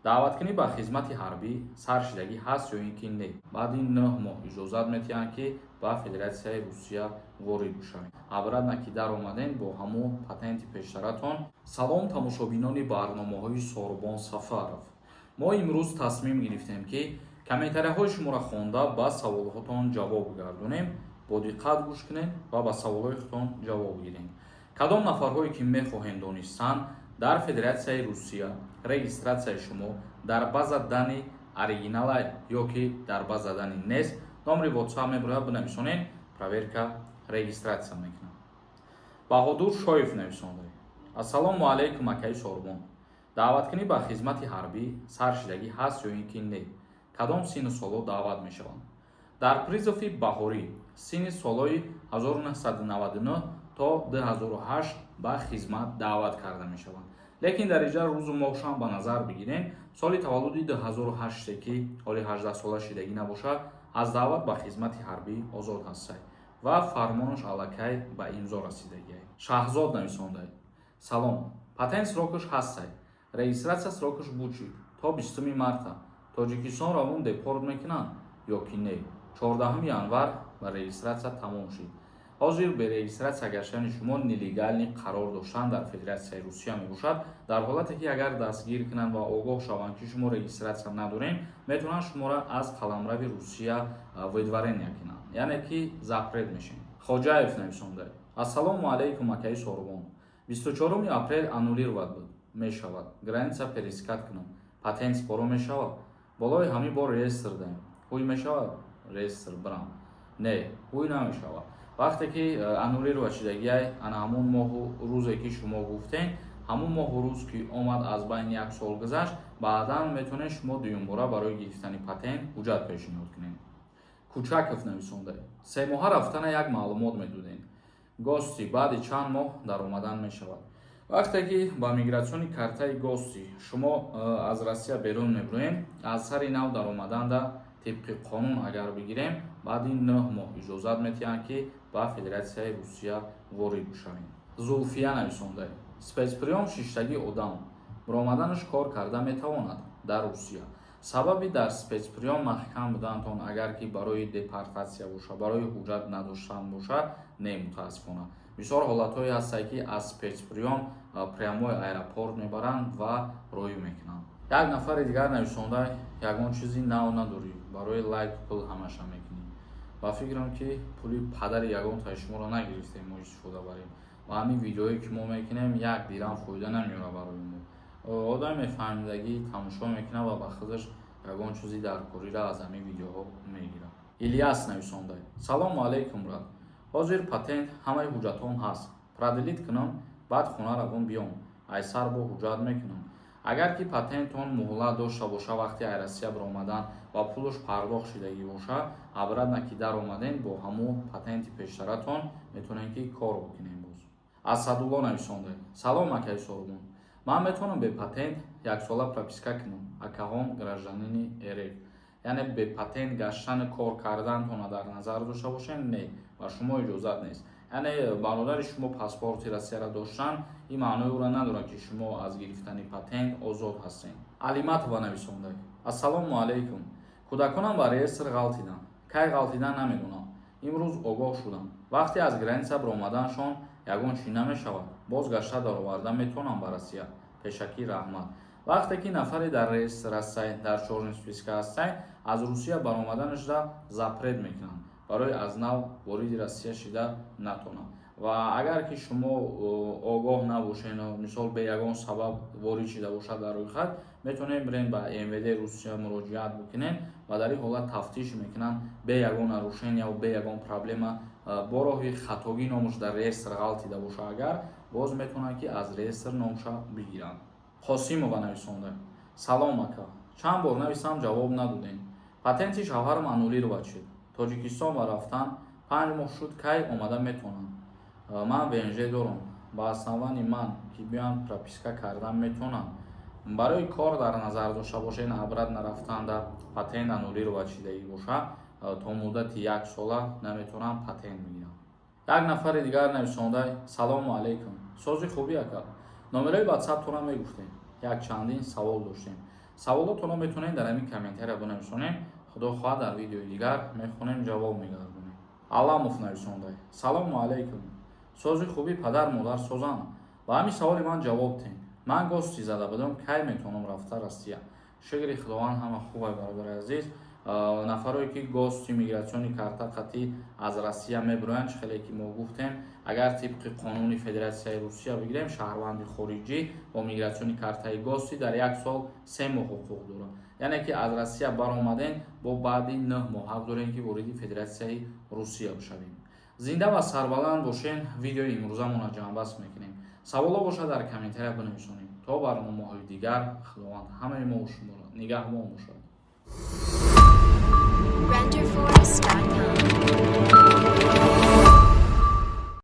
Даъваткунӣ ба хизмати ҳарбӣ саршидагӣ ҳаст ё ин ки не? Баъди 9 моҳ иҷозат метиҳанд, ки ба Федератсияи Русия ворид бишавед. Обратно ки даромадем бо ҳамун патенти пештаратон. Салом, тамошобинони барномаҳои Сорбон Сафаров. Мо имрӯз тасмим гирифтем, ки комментарияҳои шуморо хонда, ба саволҳотон ҷавоб гардонем. Бо диққат гӯш кунед ва ба саволҳои худтон ҷавоб гирем. Кадом нафарҳое ки мехоҳем донистан, дар Федератсияи Русия регистратсияи шумо дар база данных оригинала ё ки дар база данных нест, номери WhatsApp мебурад, бинависонед, проверка регистратсия мекунам. Баҳодур Шоев нависонда: «Ассалому алайкум, акаи Сорбон. Даъваткунӣ ба хизмати ҳарбӣ саршидагӣ ҳаст ё ин ки не? Кадом синну солҳо даъват мешаванд?» Дар призыв и баҳорӣ синни солҳои 1999 то 2008 ба хизмат даъват карда мешаванд, лекин дар инҷа рӯзу моҳшам ба назар бигирем. Соли таваллуди 2008, ки ҳоли 18 сола шидагӣ набошад, аз даъват ба хизмати ҳарбӣ озод ҳастад ва фармонаш аллакай ба имзо расидагиай. Шаҳзод нависонда: «Салом, патент срок аш ҳастай, регистратсия срок аш буд шид то 20 марта. Тоҷикистон равон депорт мекунанд ё ки не? 14 январ ба регистратсия тамом шид. Ҳозир бе регистратсия гаштани шумо нелегальный қарор доштан дар Федератсияи Русия мебошад. Дар ҳолате ки агар дастгир кунанд ва огоҳ шаванд, ки шумо регистратсия надорем, метавонанд шуморо аз қаламрави Русия выдворения кунанд, яъне ки запрет мешем. Хоҷаев нависонда: «Ассалому алайкум, акаи Сорбон. 24 апрел аннулировать буд, мешавад граница пересекать кунам? Патент споро мешавад? Болои ҳамин бор реестр даем, ҳуй мешавад реестр бирам?» Не, ҳуй намешавад. Вақте ки аннулировать шидагиай, ана ҳамун моҳу рӯзе ки шумо гуфтем, ҳамун моҳу рӯз ки омад, аз байни як сол гузашт, баъдан метавонед шумо дуюмбора барои гирифтани патент ҳуҷҷат пешниҳод кунед. Кучаков нависонда: «Семоҳа рафтана як маълумот медодем. Гости баъди чанд моҳ даромадан мешавад?» Вақте ки ба миграционный картаи гости шумо аз Россия берун мебироем, аз сари нав даромаданда, тибқи қонун агар бигирем, баъди 9 моҳ иҷозат метиҳанд, ки ба Федератсияи Русия ворид бишавем. Зулфия нависонда: «Спецприём шиштагӣ одам баромаданаш кор карда метавонад дар Русия?» Сабаби дар спецприём маҳкам будантон агар ки барои депортатсия боша, барои ҳуҷҷат надоштан бошад, не, мутаассифона. Бисёр ҳолатҳое ҳастанд, ки аз спецприём прямой аэропорт мебаранд ва роӣ мекунанд. Як нафари дигар нависонда: «Ягон чизи нав надорӣ, барои лайк, пул ҳамаша мекунӣ». Ба фикрам, ки пули падари ягонтаи шуморо нагирифтем, мо истифода барем ва ҳамин видеое ки мо мекунем, як дирам фоида намеёрад барои мо. Одами мефаҳмидагӣ тамошо мекунад ва ба худаш ягон чизи даркориро аз ҳамин видеоҳо мегирад. Ильяс нависонда: «Салому алайкум, брат. Ҳозир патент, ҳамаи ҳуҷҷатҳом ҳаст, продлить кунам, баъд хона равон биём, айсар бо ҳуҷҷат мекунам?» Агар ки патентон муҳлат дошта боша, вақти ай Россия баромадан ва пулаш пардохт шидагӣ боша, обратно ки даромадем, бо ҳамун патенти пештаратон метавонем, ки кор бикунем боз. Асадулло нависонда: «Салом, акаи Сорбон. Ман метавонам бе патент яксола прописка кунам? Акаҳом гражданини РФ». Яъне бепатент гаштани кор кардантона дар назар дошта бошем, не, ба шумо иҷозат нест. Яъне бародари шумо паспорти Россияро доштан, ин маънои ӯро надорад, ки шумо аз гирифтани патент озод ҳастед. Алиматова нависонда: «Ассалому алайкум. Кӯдаконам ба реестр ғалтиданд. Кай ғалтидан, намедонам, имрӯз огоҳ шудам. Вақте аз граница баромаданшон ягон чӣ намешавад? Боз гашта дароварда метавонам ба Россия? Пешакӣ раҳмат». Вақте ки нафаре дар реестр ҳастай, дар чёрный списка ҳастай, аз Русия баромаданашда запрет мекунанд, барои аз нав вориди Россия шида натонад. Ва агар ки шумо огоҳ набошед, мисол, бе ягон сабаб ворид шида бошад дар рӯйхат, метавонем бирем ба МВД Русия муроҷиат бикунем ва дар ин ҳолат тафтиш мекунанд. Бе ягон нарушения бе ягон проблема, бо роҳи хатогӣ номаш дар реестр ғалтида боша агар, боз метавонанд, ки аз реестр номша бигиранд. Қосимова нависонда: «Салом, ака. Чанд бор нависам, ҷавоб надодем. Патенти шавҳарам аннулировать шуд. Тоҷикистон ба рафтан 5 моҳ шуд. Кай омада метавонам? Ман ВНЖ дорам. Ба основании ман ки биёям, прописка кардан метавонам?» Барои кор дар назар дошта бошед, обратно рафтанда патент аннулировать шидагӣ боша, то муддати як сола наметавонам патент бигирам. Як нафари дигар нависонда: «Салому алайкум, сози хубӣ, ака. Номерои ватсаптона мегуфтем, як чандин савол доштем». Саволотонро метавонед дар ҳамин комментария бинависонед. Худо хоҳад, дар видеои дигар мехонем, ҷавоб мегардонем. Аламов нависонда: «Салому алайкум, сози хуби, падар модар созанд. Ба ҳамин саволи ман ҷавоб тен. Ман гости зада будам, кай метавонам рафта Россия?» Шукри Худованд, ҳама хубай, бародари азиз. Нафарое ки гости, миграционный карта қатӣ аз Россия мебироянд, чӣ хеле ки мо гуфтем, агар тибқи қонуни Федератсияи Русия бигирем, шаҳрванди хориҷӣ бо миграционный картаи гости дар як сол 3 моҳ ҳуқуқ дорад. Яъне ки аз Россия баромаден, бо баъди 9 моҳ ҳақ дорем, ки вориди Федератсияи Русия бишавем. Зинда ва сарбаланд бошен. Видеои имрӯзамонро ҷамъбаст мекунем. Саволо бошад, дар комментария бинависонем. То барномаҳои дигар Худованд ҳамаи мо шуморо нигаҳбон бошад. Renderforest.com.